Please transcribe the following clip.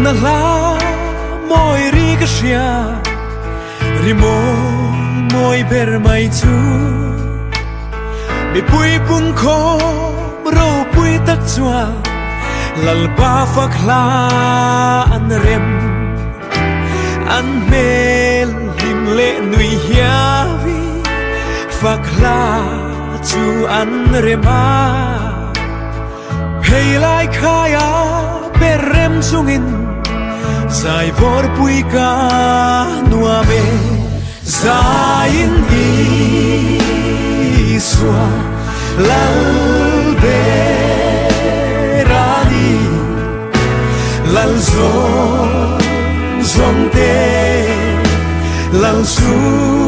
Fakna hla mawi ri ka hria, ri mawi mawi ber mai chu. Mipui pungkhawm ropui tak chuan Lalpa fak hla an rem. An hmel hlim leh nui hiavi fak hla chu an rem a. Phei lai khaia ber rem chungin zai vawrpui ka nuam e. Zaiin Isua lal ber a ni, lal zawng zawng te, lal chu.